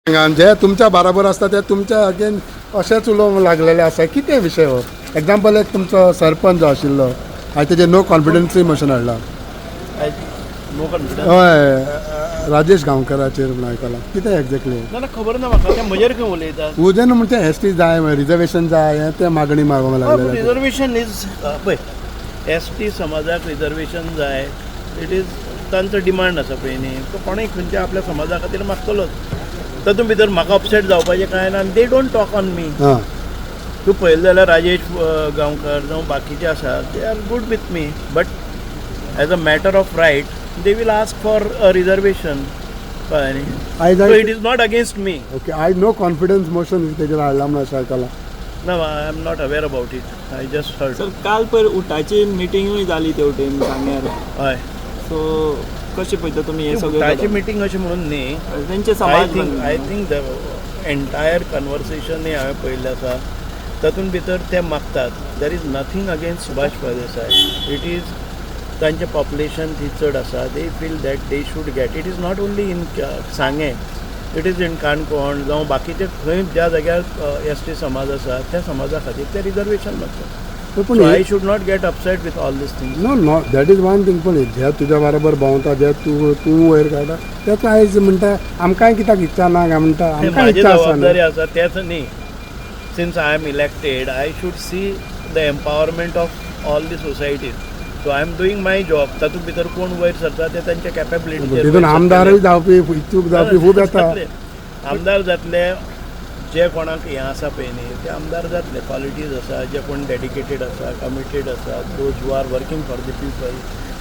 जे तुमच्या बराबर आसता ते तुमच्या अगेन अशेंच उलोवंक लागलेले आसा. कितें विशय हो? एग्जाम्पल, एक तुमचो सरपंच जो आशिल्लो, आयज तेजेर नो कॉन्फिडन्सूय मोशन हाडला. No confidence? हय, राजेश गांवकराचेर म्हूण आयकलां. कितें एक्झॅक्टली? ना ना, खबर ना म्हाका. ते म्हजेर खंय उलयता? उजन म्हणजे एस टी जाय, रिजर्वेशन जाय, हें तें मागणी मागूंक लागलेले. रिजर्वेशन is, पळय, एस टी समाजाक रिजर्वेशन जाय, it is तांचो डिमांड आसा पळय न्ही. तो कोणूय खंयच्या आपल्या समाजा खातीर मागतलोच. तातूंत भितर म्हाका अपसेट जावपाचें कांय ना आनी they don't talk on me. तूं पळयलें जाल्यार राजेश गांवकर जावं बाकीचे आसा, they are good with me, but as a matter of right they will ask for a reservation, कळ्ळें न्ही? आयज so it is not against me. Okay, आयज नो कॉन्फिडन्स मोशन तेजेर हाडला म्हूण अशें आयकलां. ना, I am not aware about it. I just heard. Sir, काल पयर उटाची मिटिंगूय जाली तेवटेन सांग्यार. हय. सो कशें पळयता तुमी हें उटाची सगळें? मिटींग अशें म्हणून न्ही. तेंचे I समाज think the entire conversation हांवें पळयल्लें आसा. तातूंत भितर ते मागतात. There is nothing against Subhash Phaldesai. It is तांचें पॉप्युलेशन थंय चड आसा. They feel that they should get. It is not only in Sanguem, it is in Canacona जावं बाकीचे खंय ज्या जाग्यार एस टी समाज आसा, त्या समाजा खातीर ते रिजर्वेशन मागतात. पूण I should not get upset with all these things. No, that is one thing, पण जे तुज्या बरोबर भोंवता, जे तूं तूं वयर काडटा, तेका आयज म्हणटा आमकांय कित्याक इच्छा ना काय म्हणटा. आमकां म्हाजी इच्छा आसा. जबाबदारी न्हू. आसा तेच न्ही. Since I am elected, I should see the empowerment of all the societies, so I am doing my job. तातूंत भितर कोण वयर सरता ते तांच्या कॅपेबिलिटीचेर. तितून आमदारूय जावपी, इच्छूक जावपी खूब येता. आमदार जातले. जे कोणाक हें आसा पळय न्ही, ते आमदार जातले. क्वॉलिटीज आसा, जे कोण डेडिकेटेड आसा, कमिटेड आसा, those who are working for the people,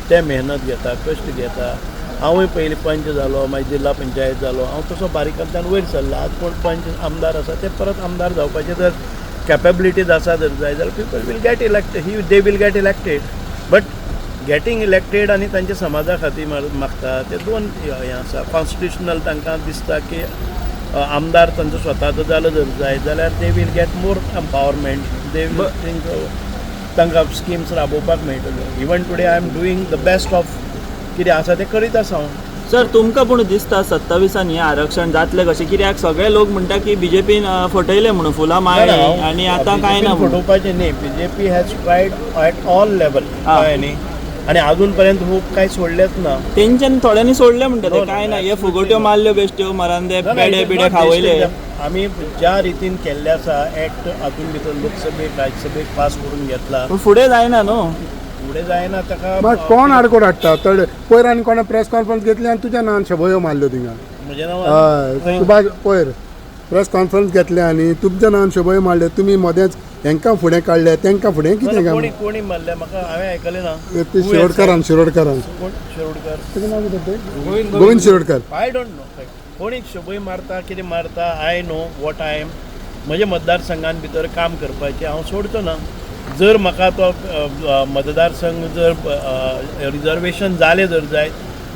ते मेहनत घेता, कश्ट घेता. हांवूय पयलीं पंच जालो, मागीर जिल्हा पंचायत जालो. हांव तसो बारीकांतल्यान वयर सरला. आज कोण पंच आमदार आसा, ते परत आमदार जावपाचे जर कॅपेबिलिटीज आसा जर जाय जाल्यार people will get elect he they will get elected. But getting elected आनी तांच्या समाजा खातीर मागता ते दोन हें आसा. कॉन्स्टिट्युशनल तांकां दिसता की आमदार तांचो स्वताचो जालो जर जाय जाल्यार they will get more empowerment. They will think तांकां स्किम्स राबोवपाक मेळटल्यो. Even today I am doing the best of कितें आसा तें करीत आसा हांव. सर, तुमकां पूण दिसता 27 हें आरक्षण जातलें कशें? कित्याक सगळे लोक म्हणटा की बीजेपीन फटयलें म्हणून, फुलां माळ्ळीं आनी आतां कांय ना म्हणून. फटोवपाचें न्ही. BJP has tried at all level, कळ्ळें न्ही? आनी अजून पर्यंत होप कांय सोडलेच ना. तेंच्यानी थोड्यांनी सोडलें म्हणटा ते. No, no, कांय ना, हे absolutely फुगोट्यो no. मारल्यो बेश्ट्यो, मरांदे ना, ना, पेडे it is Bide not खावयले. based. आमी ज्या रितीन केल्ले आसा एक्ट, हातून भितर लोकसभेक, राज्यसभेक पास करून घेतला. पूण फुडें जायना न्हू. फुडें जायना ताका. मागीर कोण आडकोड हाडटा तर? पयर आनी कोणें प्रेस कॉन्फरन्स घेतली आनी तुज्या नांवान शबयो मारल्यो थिंगा. म्हजें नांव? हय, सुभाष पयर प्रेस कॉन्फरन्स घेतले आनी तुमच्या नांवान शबयो मारल्यो. तुमी मदेंच हेंकां फुडें काडले, तेंकां फुडें कितें काय? कोणी कोणी मारले म्हाका? हांवें आयकलें ना. ते शिरोडकरान शिरोडकरान. कोण शिरोडकर? तेजें नांव कितें तें? Govind Shirodkar. I don't know कोणी शबय मारता, कितें मारता. I know what I am. म्हज्या मतदारसंघान भितर काम करपाचें हांव सोडचो ना. जर म्हाका तो मतदारसंघ जर रिजर्वेशन जालें जर जायत,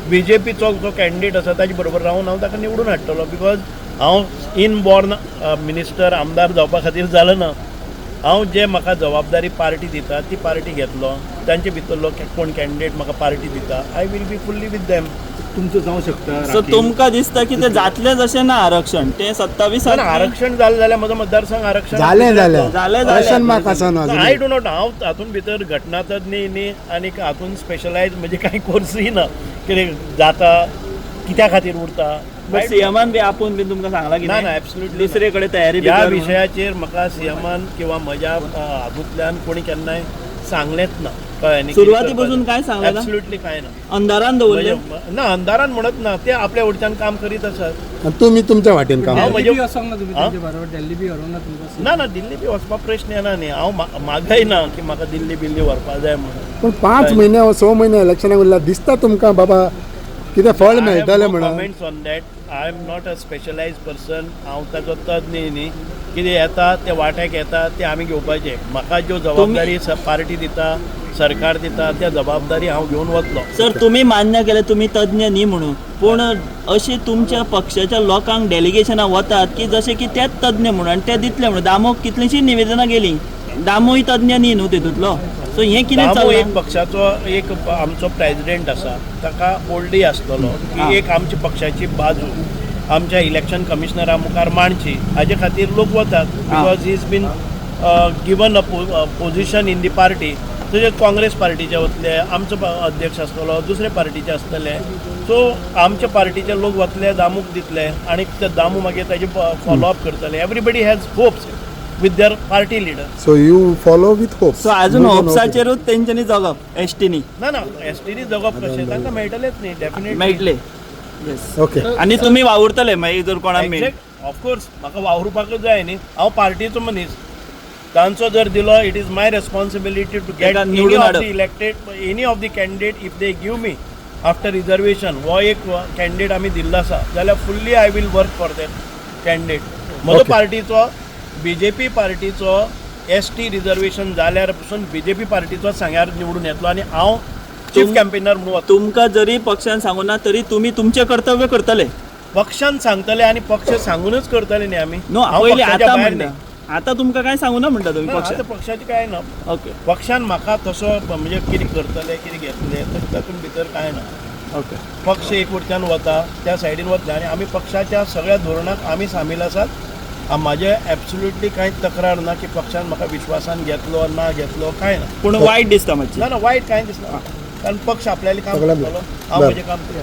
बीजेपीचो जो कॅन्डिडेट आसा ताजे बरोबर रावन हांव ताका निवडून हाडटलो, because हांव इन बॉर्न मिनिस्टर, आमदार जावपा खातीर जालो ना. हांव जे म्हाका जबाबदारी पार्टी दिता ती पार्टी घेतलो. तांचे भितरलो कोण कॅन्डिडेट म्हाका पार्टी दिता, I will be fully with them. तुमचं जावं शकता सो राखीव. तुमकां दिसता की ते जातलेंच अशें ना आरक्षण ते 27? ना, आरक्षण जालें जाल्यार म्हजो मतदारसंघ आरक्षण जालें जालें. जालें, जालें. क्वेश्चन मार्क आसा न्हू I अजून? Do not. हांव हातूंत भितर घटनातज्ञ न्ही आनी हातूंत स्पेशलायज म्हणजे कांय कोर्सूय ना. कितें जाता, कित्या खातीर उरता. बट सीएमान बी आपोवन बी तुमकां सांगलां? ना, कितें? ना, absolutely. दुसरे कडेन तयारी बी ह्या कर म्हणून? विशयाचेर म्हाका सीएमान किंवा म्हज्या हातूंतल्यान कोणी केन्नाय सांगलेंच ना, कळ्ळें न्ही? सुरवाती पासून काय सांगलें ना? ॲब्सोल्युटली कांय ना. अंधारान दवरलें? ना, अंधारान म्हणत ना. ते आपल्या वटच्यान काम करीत आसात. आनी तुमी तुमच्या वाटेन काम हांव करा. दिल्ली म्हजे बी वचोंक ना तुमी हा? तेंचे बरोबर? दिल्ली बी व्हरूंक ना तुमकां? ना ना, दिल्ली बी वचपा प्रश्न येना न्ही. हांव मागय ना की म्हाका दिल्ली बिल्ली व्हरपा जाय म्हणून. पूण 5 म्हयने वा 6 म्हयने इलेक्शनाक उरला, दिसता तुमकां बाबा कितें फळ मेळटलें म्हणून? Comments on that. I am not a specialized person. हांव ताचो तज्ञ न्ही. कितें येता ते वाट्याक येता ते आमी घेवपाचें. म्हाका ज्यो जबाबदारी पार्टी दिता, सरकार दिता, त्या जबाबदारी हांव घेवन वतलो. सर, तुमी मान्य केलें तुमी तज्ञ न्ही म्हणून, पूण अशें तुमच्या पक्षाच्या लोकांक डेलिगेशनां वतात की जशें की तेच तज्ञ म्हणून आनी ते दितले म्हणून. दामोक कितलींशीं निवेदनां गेलीं. दामूय तज्ञ न्ही न्हू तितूंतलो. सो हें कितें दामू चल्लां? एक पक्षाचो एक आमचो प्रेजिडेंट आसा, ताका ओल्डी आसतलो की एक आमच्या पक्षाची बाजू आमच्या इलेक्शन कमिशनरा मुखार मांडची हाजे खातीर लोक वतात, because he is been given a position in the party. तशेंच काँग्रेस पार्टीचे वतले, आमचो अध्यक्ष आसतलो, दुसरे पार्टीचे आसतले. सो आमच्या पार्टीचे लोक वतले, दामूक दितले आनी ते दामू मागीर ताजे फॉलोअप करतले. Everybody has hopes with their party leader. So you follow with hope. So अजून होप्साचेरूच तेंच्यांनी जगप एसटीनी? ना ना, एस टीनी जगप कशें? तांकां मेळटलेच न्ही डेफिनेटली. मेळटले, येस. ओके. आनी तुमी वावुरतले मागीर जर कोणाक मेळ एक्झॅक्ट, ऑफकोर्स, म्हाका वावुरपाकच जाय न्ही. हांव पार्टीचो मनीस. तांचो जर दिलो, it is my responsibility to get ताका एनी निवडून ऑफ हाडप. The elected, any of the candidate if they give me after reservation. हो एक कॅन्डिडेट आमी दिल्लो आसा जाल्यार fully I will work for that candidate. म्हजो पार्टीचो, बीजेपी पार्टीचो एस टी रिजर्वेशन जाल्यार पसून बीजेपी पार्टीचो सांग्यार निवडून येतलो आनी हांव चीफ कॅम्पेनर म्हणून वतलो. तुमकां जरी पक्षान सांगू ना तरी तुमी तुमचें कर्तव्य करतले. पक्षान सांगतले आनी पक्ष सांगूनच करतले न्ही आमी. न्हू, हांव पयलीं पक्षाच्या आतां भायर म्हणटा न्ही. आतां तुमकां कांय सांगू ना म्हणटा तुमी ना, पक्षान? आतां पक्षाचें कांय ना. ओके. पक्षान म्हाका तसो म्हणजे कितें करतले, कितें घेतले, तशें तातूंत भितर कांय ना. ओके. पक्ष एक वटच्यान वता त्या सायडीन वतले आनी आमी पक्षाच्या सगळ्या धोरणाक आमी सामील आसात. म्हाजें एब्सोल्युटली कांय तक्रार ना की पक्षान म्हाका विश्वासान घेतलो ना घेतलो, कांय ना. पूण वायट दिसता मातशें. ना ना, वायट कांय दिसना, कारण पक्ष आपल्यालें काम सगळ्या करतलो, हांव बरें. म्हजें काम करतलो.